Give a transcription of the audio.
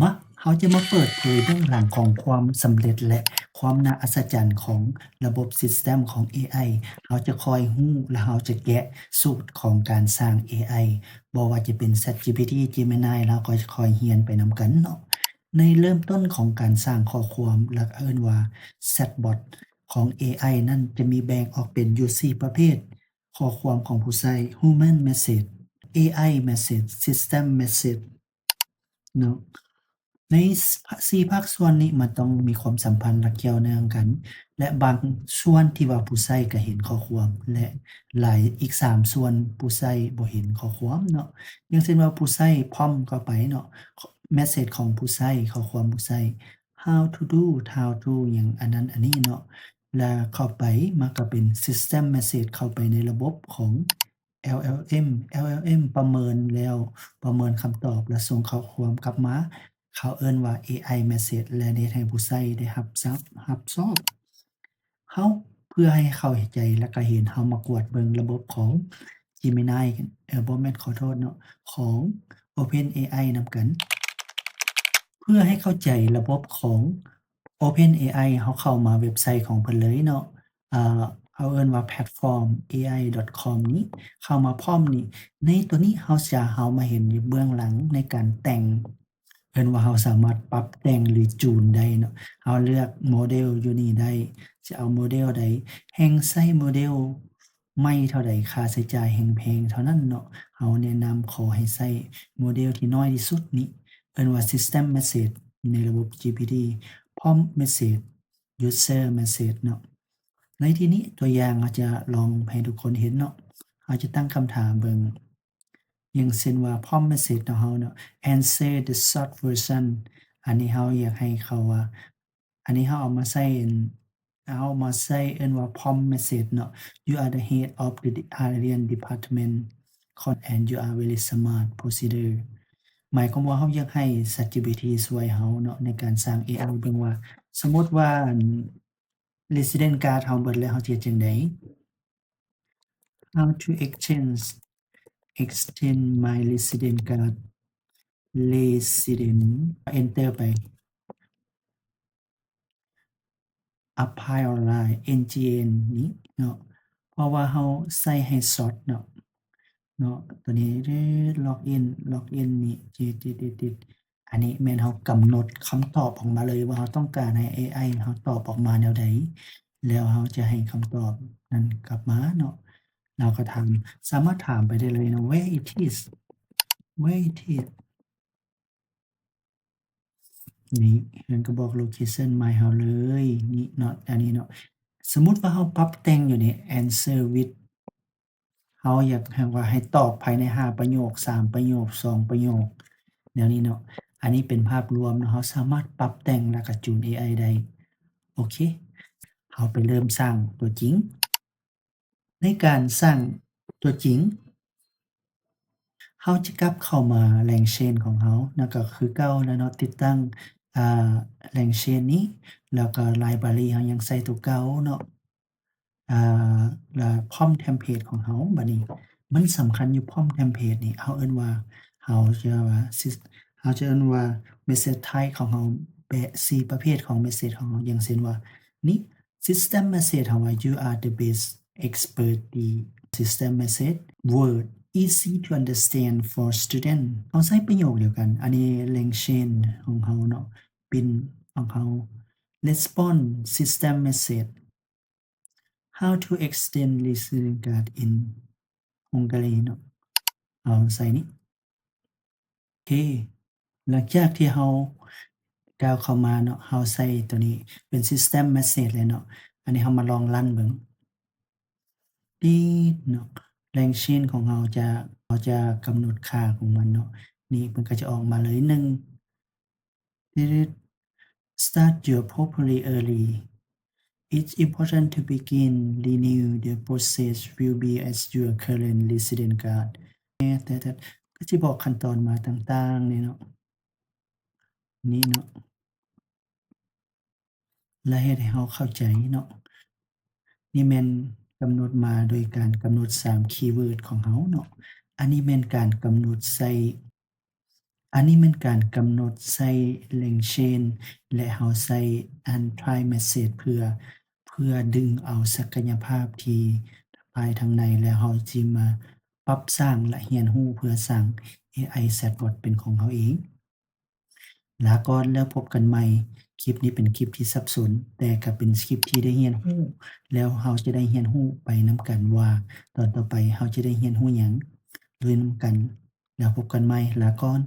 ມາ ເຮົາຈະມາເປີດເຜີຍເບື້ອງຫຼັງຂອງຄວາມສຳເລັດ ແລະ ຄວາມໜ້າອັດສະຈັນຂອງລະບົບ system ຂອງ ເອໄອ. ເຮົາຈະຄ່ອຍຮູ້ ແລະ ເຮົາຈະແກະສູດຂອງການສ້າງ ເອໄອ ບໍ່ວ່າຈະເປັນ ChatGPT Gemini ເຮົາກໍຈະຄ່ອຍຮຽນໄປນຳກັນເນາະ. ໃນເລີ່ມຕົ້ນຂອງການສ້າງຂໍ້ຄວາມ ແລະ ເອີ້ນວ່າ Chatbot ຂອງ ເອໄອ ນັ້ນ ຈະມີແບ່ງອອກເປັນຢູ່ສີ່ປະເພດ: ຂໍ້ຄວາມຂອງຜູ້ໃຊ້ Human Message, ເອໄອ Message, System Message ເນາະ. ໃນສີ່ພາກສ່ວນນີ້ ມັນຕ້ອງມີຄວາມສຳພັນ ແລະ ກ່ຽວເນື່ອງກັນ ແລະ ບາງສ່ວນທີ່ວ່າຜູ້ໃຊ້ກໍເຫັນຂໍ້ຄວາມ ແລະ ຫຼາຍ ອີກສາມສ່ວນຜູ້ໃຊ້ບໍ່ເຫັນຂໍ້ຄວາມເນາະ. ຢ່າງເຊັ່ນວ່າຜູ້ໃຊ້ prompt ເຂົ້າໄປເນາະ, message ຂອງຜູ້ໃຊ້, ຂໍ້ຄວາມຜູ້ໃຊ້ how to do, how to ຫຍັງອັນນັ້ນອັນນີ້ເນາະ ແລະ ເຂົ້າໄປ ມັນກໍເປັນ System Message ເຂົ້າໄປໃນລະບົບຂອງ LLM LLM ປະເມີນແລ້ວ ປະເມີນຄຳຕອບ ແລະ ສົ່ງຂໍ້ຄວາມກັບມາ. ເຂົາເອີ້ນວ່າ ເອໄອ Message ແລະ ເຮັດໃຫ້ຜູ້ໃຊ້ໄດ້ຮັບຊາບ ຮັບຊອບ. ເຮົາ ເພື່ອໃຫ້ເຂົ້າໃຈ ແລະ ກໍເຫັນ ເຮົາມາກວດເບິ່ງລະບົບຂອງ Gemini ເອີ ບໍ່ແມ່ນ ຂໍໂທດເນາະ ຂອງ OpenAI ນຳກັນ. ເພື່ອໃຫ້ເຂົ້າໃຈລະບົບຂອງ OpenAI ເຮົາເຂົ້າມາເວັບໄຊຂອງເພິ່ນເລີຍເນາະ. ເອີ ເຮົາເອີ້ນວ່າ platform AI.com ນີ້ ເຂົ້າມາ prompt ນີ້ ໃນຕົວນີ້ເຮົາຈະ ເຮົາມາເຫັນຢູ່ເບື້ອງຫຼັງໃນການແຕ່ງ ເອີ້ນວ່າເຮົາສາມາດປັບແຕ່ງ ຫຼື ຈູນໄດ້ເນາະ. ເຮົາເລືອກໂມເດວຢູ່ນີ້ໄດ້ ຈະເອົາໂມເດວໃດ, ແຮ່ງໃຊ້ໂມເດວໃໝ່ເທົ່າໃດ, ຄ່າໃຊ້ຈ່າຍແຮ່ງແພງເທົ່ານັ້ນເນາະ. ເຮົາແນະນຳຂໍໃຫ້ໃຊ້ໂມເດວທີ່ນ້ອຍທີ່ສຸດນີ້ ເອີ້ນວ່າ System Message ໃນລະບົບ GPT, Prompt Message, User Message ເນາະ. ໃນທີ່ນີ້ຕົວຢ່າງເຮົາຈະລອງໃຫ້ທຸກຄົນເຫັນເນາະ. ເຮົາຈະຕັ້ງຄຳຖາມເບິ່ງ ຢ່າງເຊັ່ນວ່າ Prompt Message ຂອງເຮົາເນາະ Answer the short version. ອັນນີ້ເຮົາຢາກໃຫ້ເຂົາວ່າ ອັນນີ້ເຮົາເອົາມາໃສ່ ເຮົາເອົາມາໃສ່ເອີ້ນວ່າ Prompt Message ເນາະ You are the head of the Italian department and you are very smart procedure. ໝາຍຄວາມວ່າເຮົາຢາກໃຫ້ ChatGPT ຊ່ວຍເຮົາເນາະ ໃນການສ້າງ ເອໄອ ເບິ່ງວ່າ ສົມມຸດວ່າ Resident Card ເຮົາເບິດແລ້ວ ເຮົາຈະເຮັດຈັ່ງໃດ? How to exchange, extend my resident card, resident, enter ໄປ Apply online NGN ນີ້ເນາະ ເພາະວ່າເຮົາໃສ່ໃຫ້ short ເນາະ ເນາະ ຕົວນີ້ login login ນີ້ ຕິດໆ ອັນນີ້ແມ່ນເຮົາກຳນົດຄຳຕອບອອກມາເລີຍວ່າເຮົາຕ້ອງການໃຫ້ ເອໄອ ເຮົາຕອບອອກມາແນວໃດ ແລ້ວເຮົາຈະໃຫ້ຄຳຕອບນັ້ນກັບມາເນາະ. ເຮົາກໍຖາມ ສາມາດຖາມໄປໄດ້ເລີຍເນາະ Where it is? Where it is? ນີ້ ມັນກໍບອກ location ໃໝ່ເຮົາເລີຍ ນີ້ເນາະ ອັນນີ້ເນາະ. ສົມມຸດວ່າເຮົາປັບແຕ່ງຢູ່ໃນ Answer with ເຮົາຢາກໃຫ້ວ່າໃຫ້ຕອບພາຍໃນຫ້າປະໂຫຍກ ສາມປະໂຫຍກ ສອງປະໂຫຍກ ແນວນີ້ເນາະ. ອັນນີ້ເປັນພາບລວມເນາະ ເຮົາສາມາດປັບແຕ່ງແລ້ວກໍຈູນ ເອໄອ ໄດ້. ໂອເຄ ເຮົາໄປເລີ່ມສ້າງຕົວຈິງ. ໃນການສ້າງຕົວຈິງ ເຮົາຈະກັບເຂົ້າມາ LangChain ຂອງເຮົາ ນັ້ນກໍຄືເກົ່າແລ້ວເນາະ ຕິດຕັ້ງ ອ່າ LangChain ນີ້ ແລ້ວກໍ library ເຮົາຍັງໃຊ້ຕົວເກົ່າເນາະ ອ່າ ແລ້ວ prompt template ຂອງເຮົາ. ບັດນີ້ມັນສຳຄັນຢູ່ prompt template ນີ້ ເຮົາເອີ້ນວ່າ ເຮົາຈະວ່າ sys- ເຮົາຈະເອີ້ນວ່າ message type ຂອງເຮົາ ແບບ ສີ່ປະເພດຂອງ message ຂອງເຮົາ ຢ່າງເຊັ່ນວ່າ ນີ້ System Message ເຮົາວ່າ You are the best expertise. System Message Word easy to understand for student. ເຮົາໃຊ້ປະໂຫຍກດຽວກັນ ອັນນີ້ LangChain ຂອງເຮົາເນາະ Bin ຂອງເຮົາ. Response System Message How to extend resident card in Hungary ເນາະ ເຮົາໃສ່ນີ້. ເຄ ຫຼັງຈາກທີ່ເຮົາກ້າວເຂົ້າມາເນາະ ເຮົາໃສ່ຕົວນີ້ເປັນ System Message ແລ້ວເນາະ. ອັນນີ້ເຮົາມາລອງຣັນເບິ່ງ ຕິດເນາະ LangChain ຂອງເຮົາຈະ ເຮົາຈະກຳນົດຄ່າຂອງມັນເນາະ. ນີ້ເພິ່ນກໍຈະອອກມາເລີຍ ໜຶ່ງ Start your properly early. It's important to begin renew the process will be as your current resident card. ແຕ່ ແຕ່ ແຕ່ ກໍຊິບອກຂັ້ນຕອນມາຕ່າງໆນີ້ເນາະ ນີ້ເນາະ ແລະ ເຮັດໃຫ້ເຮົາເຂົ້າໃຈເນາະ. ນີ້ແມ່ນກຳນົດມາໂດຍການກຳນົດສາມ keyword ຂອງເຮົາເນາະ. ອັນນີ້ແມ່ນການກຳນົດໃສ່ ອັນນີ້ແມ່ນການກຳນົດໃຊ້ LangChain ແລະ ເຮົາໃຊ້ອັນ try message ເພື່ອ ເພື່ອດຶງເອົາສັກກະຍະພາບທີ່ພາຍທາງໃນ ແລ້ວເຮົາຊິມາປັບສ້າງ ແລະ ຮຽນຮູ້ເພື່ອສ້າງ ເອໄອ chatbot ເປັນຂອງເຮົາເອງ. ລາກ່ອນ ແລ້ວພົບກັນໃໝ່. ຄລິບນີ້ເປັນຄລິບທີ່ສັບສົນ, ແຕ່ກໍເປັນຄລິບທີ່ໄດ້ຮຽນຮູ້, ແລ້ວເຮົາຈະໄດ້ຮຽນຮູ້ໄປນຳກັນວ່າ ຕອນຕໍ່ໄປເຮົາຈະໄດ້ຮຽນຮູ້ຫຍັງດ້ວຍນຳກັນ. ແລ້ວພົບກັນໃໝ່. ລາກ່ອນ.